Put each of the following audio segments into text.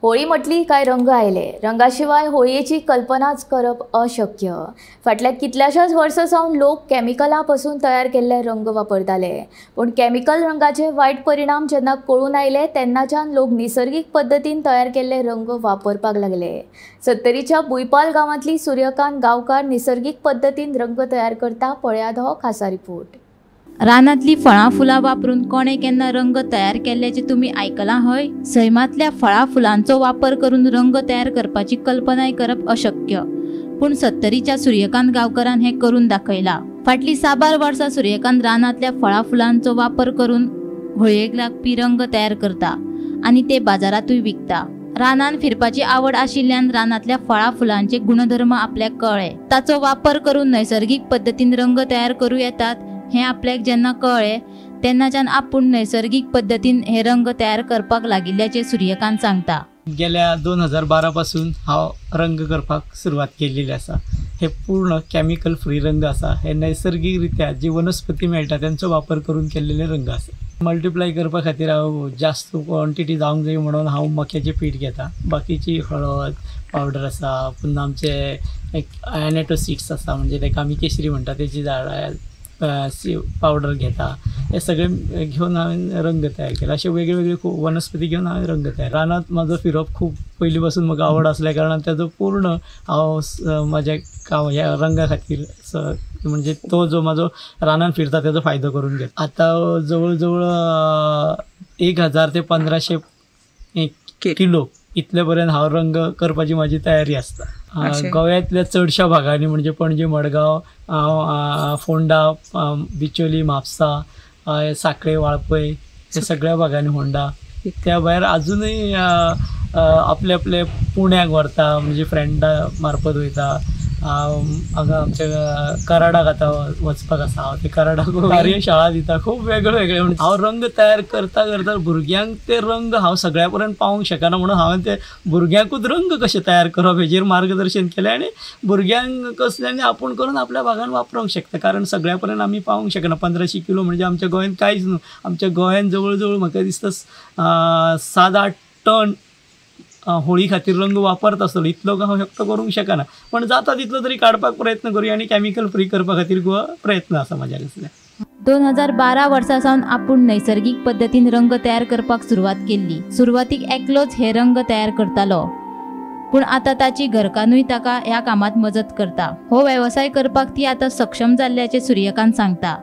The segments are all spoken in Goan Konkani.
होळी म्हटली काय रंग आयले, रंगाशिवाय होळयेची कल्पनाच करप अशक्य। फाटल्या कितल्याशाच वर्सां सावन लोक केमिकलां पासून तयार केल्ले रंग वापरताले, पूण केमिकल रंगाचे वायट परिणाम जेन्ना कळून आयले तेन्नाच्यान लोक निसर्गीक पद्दतीन तयार केल्ले रंग वापरपाक लागले। सत्तरीच्या बुयपाल गांवांतली सूर्यकांत गांवकार निसर्गीक पद्दतीन रंग तयार करता, पळयात हो खासा रिपोर्ट। रानांतली फळां फुलां वापरून कोणे केन्ना रंग तयार केल्ल्याचे तुमी आयकलां हय? सैमांतल्या फळां फुलांचो वापर करून रंग तयार करपाची कल्पनाय करप अशक्य, पूण सत्तरीच्या सूर्यकांत गांवकरान हें करून दाखयलां। फाटलीं साबार वर्सां सूर्यकांत रानांतल्या फळां फुलांचो वापर करून होळयेक लागपी रंग तयार करता आनी ते बाजारांतूय विकता। रानान फिरपाची आवड आशिल्ल्यान रानांतल्या फळां फुलांचे गुणधर्म आपल्याक कळ्ळे, ताचो वापर करून नैसर्गीक पद्दतीन रंग तयार करूं येतात हें आपल्याक जेन्ना कळ्ळें तेन्नाच्यान आपूण नैसर्गीक पद्दतीन हे रंग तयार करपाक लागिल्ल्याचें सूर्यकांत सांगता। गेल्या 2012 पासून हांव रंग करपाक सुरवात केल्ली आसा। हे पूर्ण केमिकल फ्री रंग आसा, हे नैसर्गीक रित्या जी वनस्पती मेळटा तेंचो वापर करून केल्लेले रंग आसा। मल्टिप्लाय करपा खातीर हांव जास्त क्वॉन्टिटी जावंक जाय म्हणून हांव मक्याचें पीठ घेता, बाकीची हळद पावडर आसा, पुन्हा आमचे एनेटो सिड्स आसा म्हणजे ताका आमी केशरी म्हणटा तेची झाडां पावडर घेता। हे सगळे घेवन हांवें रंग तयार केले। अशे वेगळे वेगळे खूब वनस्पती घेवन हांवें रंग तयार। रानांत म्हाजो फिरप खूब पयलीं पासून म्हाका आवड आसल्या कारणान तेजो पूर्ण हांव म्हाज्या काम ह्या रंगा खातीर म्हणजे तो जो म्हाजो रानान फिरता तेजो फायदो करून घेता। आतां जवळ जवळ 1000 ते 1500 किलो इतले पर्यंत हांव रंग करपाची म्हाजी तयारी आसता। गोव्यांतल्या चडश्या भागांनी म्हणजे पणजी, मडगांव, फोंडा, बिचोली, म्हापसा, साखळे, वाळपय हे सगळ्या भागांनी होंडा, त्या भायर अजूनय आपले आपले पुण्याक व्हरता म्हणजे फ्रेंडा मार्फत वयता। हांगा आमच्या कराडाक आतां वचपाक आसा, हांव ते कराडाक कार्यशाळा दिता। खूब वेगळे वेगळे हांव रंग तयार करता करता भुरग्यांक ते रंग हांव सगळ्या पर्यंत पावोवंक शकना म्हणून हांवें ते भुरग्यांकूच रंग कशे तयार करप हेजेर मार्गदर्शन केलें आनी भुरग्यांक कसल्यांनी आपूण करून आपल्या भागान वापरूंक शकता, कारण सगळ्या पर्यंत आमी पावोवंक शकना। 1500 किलो म्हणजे आमच्या गोंयांत कांयच न्हू। आमच्या गोंयांत जवळ जवळ म्हाका दिसता 7-8 टन होळी खातीर रंग वापरता आसतलो, इतलो हांव एकटो करूंक शकना, पण जाता तितलो तरी काडपाक प्रयत्न करूया आनी केमिकल फ्री करपा खातीर गोवा प्रयत्न आसा म्हाज्या कसले। 2012 वर्सा सावन आपूण नैसर्गीक पद्दतीन रंग तयार करपाक सुरवात केल्ली। सुरवातीक एकलोच हे रंग तयार करतालो, पूण आतां ताची घरकान्नूय ताका ह्या कामांत मजत करता। हो वेवसाय करपाक ती आतां सक्षम जाल्ल्याचें सूर्यकांत सांगता।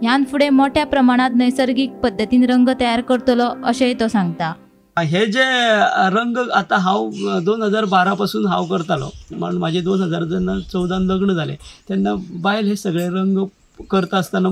ह्यान फुडें मोठ्या प्रमाणांत नैसर्गीक पद्दतीन रंग तयार करतलो अशेंय तो सांगता। हे जे रंग आतां हांव 2012 पासून हांव करतालो, म्हण म्हाजें 2014 लग्न जालें तेन्ना बायल हे सगळे रंग करता आसतना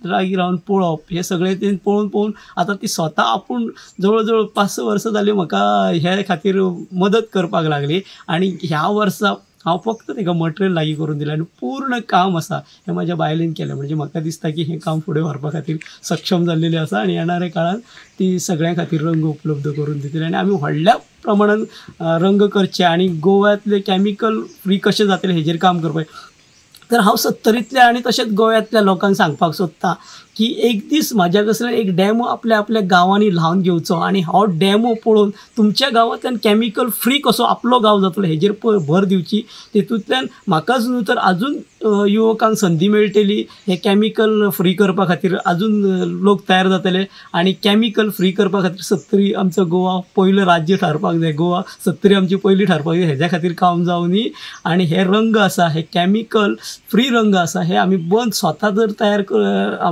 रागी रावन पळोवप हे सगळें तें पळोवन पळोवन आतां ती स्वता आपूण जवळ जवळ 5-6 वर्सां जालीं म्हाका हे खातीर मदत करपाक लागली आनी ह्या वर्सा हांव फक्त ताका मटेरियल लागीं करून दिलें आनी पूर्ण काम आसा हें म्हाज्या बायलेन केलें। म्हणजे म्हाका दिसता की हें काम फुडें व्हरपा खातीर सक्षम जाल्लेलें आसा आनी येणाऱ्या काळान ती सगळ्यां खातीर रंग उपलब्ध करून दितली आनी आमी व्हडल्या प्रमाणान रंग करचे आनी गोव्यांतले केमिकल फ्री कशें जातलें हेजेर काम करपाक। तर हांव सत्तरींतल्या आनी तशेंच गोव्यांतल्या लोकांक सांगपाक सोदता की एक दीस म्हाज्या कसल्यान एक डॅमो आपल्या आपल्या गांवांनी लावन घेवचो आनी हो डॅमो पळोवन तुमच्या गांवांतल्यान केमिकल फ्री कसो आपलो गांव जातलो हेजेर भर दिवची। तेतूंतल्यान म्हाकाच न्हू तर आजून युवकांक संदी मेळटली हे केमिकल फ्री करपा खातीर, आजून लोक तयार जातले आनी केमिकल फ्री करपा खातीर सत्तरी आमचो गोवा पयलो राज्य थारपाक जाय, गोवा सत्तरी आमची पयली थारपाक जाय, हेज्या खातीर काम जावनी। आनी हे रंग आसा हे केमिकल फ्री रंग आसा हे आमी बंद स्वता जर तयार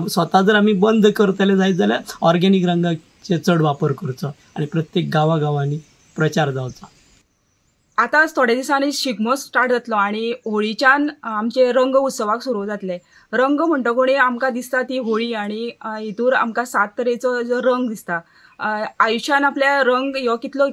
स्वता जर आमी बंद करतले जायत जाल्यार ऑर्गेनीक रंगाचे चड वापर करचो आनी प्रत्येक गांवागांवांनी प्रचार जावचो। आतांच थोड्या दिसांनी शिगमो स्टार्ट जातलो आनी होळीच्यान आमचे रंग उत्सवाक सुरू जातले। रंग म्हणटकूच आमकां दिसता ती होळी आनी हितूर आमकां 7 तरेचो जो रंग दिसता। आयुश्यान आपल्या रंग ह्यो कितलो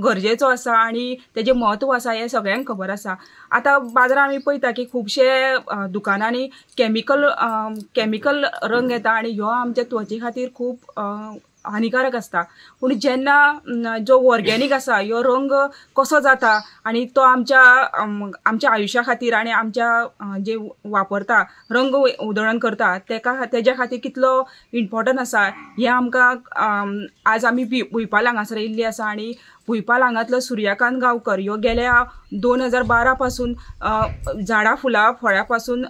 गरजेचो आसा आनी तेजें म्हत्व आसा हें सगळ्यांक खबर आसा। आतां बाजारांत आमी पळयता की खुबशे दुकानांनी केमिकल रंग येता आनी ह्यो आमच्या त्वचे खातीर खूब हानिकारक आसता। पूण जेन्ना जो ऑर्गेनीक आसा ह्यो रंग कसो जाता आनी तो आमच्या आमच्या आयुश्या खातीर आनी आमच्या जे वापरता रंग उदळण करता तेका तेज्या खातीर कितलो इम्पॉर्टंट आसा हें आमकां आज आमी भुंयपाल हांगासर येयल्ली आसा आनी भुंयपाल हांगातलो सूर्यकांत गांवकर ह्यो गेल्या 2012 पासून झाडां फुलां फळां पासून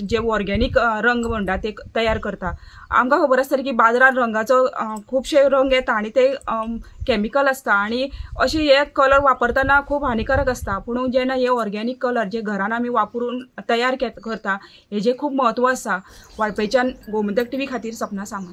जे ऑर्गेनीक रंग म्हणटा ते तयार करता. आमकां खबर आसतलें की बाजारान रंगाचो खुबशे रंग येता आनी ते कॅमिकल आसता आनी अशे हे कलर वापरतना खूब हानिकारक आसता. पूण जेन्ना हे ऑर्गेनीक कलर जे घरान आमी वापरून तयार करता हेजें खूब म्हत्व आसा. वाळपयच्यान गोमंतक टीव्ही खातीर सपना सामंत.